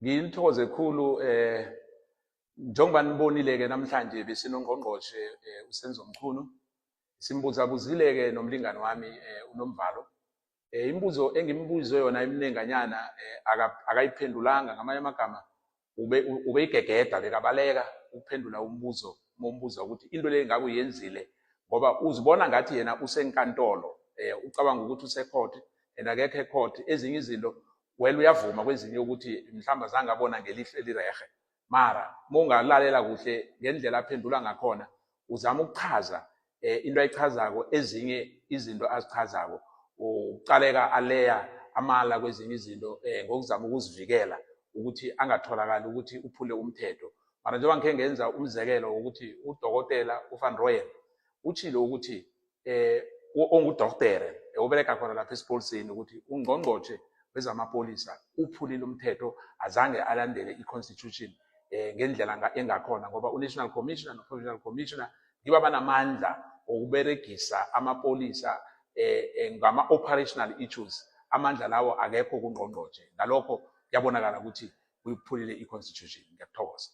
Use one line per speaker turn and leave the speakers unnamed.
Nginithokoze khulu njengoba nibonile ke namhlanje besinongqongqoshe uSenzo Mchunu. Simbuza buzile ke nomlingani wami uNomvalo. Imibuzo engimbuze yona eminenganyana akayiphendulanga. Ngamanye amagama ubeyigegeda, bekabaleka ukuphendula umbuzo mombuza ukuthi into le ngabe uyenzile, ngoba uzibona ngathi yena usenkantolo, ucabanga ukuthi usecourt and akekho ecourt. Ezinye izinto, well, uyavuma kwezinye ukuthi mhlawumbe azange abona ngelihlo elirehe, mara mongalalela kuhle ngendlela aphendula ngakhona, uzama ukuchaza into ayichazako. Ezinye izinto azichazako uqaleka aleya amala kwezinye izinto ngokuzama ukuzivikela ukuthi angatholakali ukuthi uphule umthetho. Mara njengoba ngikhe ngenza umzekelo wokuthi udokotela uVan Rooyen utshilo ukuthi ongudoktere obereka khona lapha esipoliseni ukuthi ungqongqotjhe wezamapolisa uphulile umthetho, azange alandele i-constitution ngendlela engakhona, ngoba u-national commissioner no-provincial commissioner ngibo abanamandla okuberegisa amapolisa ngama-operational issues. Amandla lawo akekho kungqongqotjhe. Ngalokho kuyabonakala ukuthi uyiphulile i-constitution. Ngiyakuthokoza.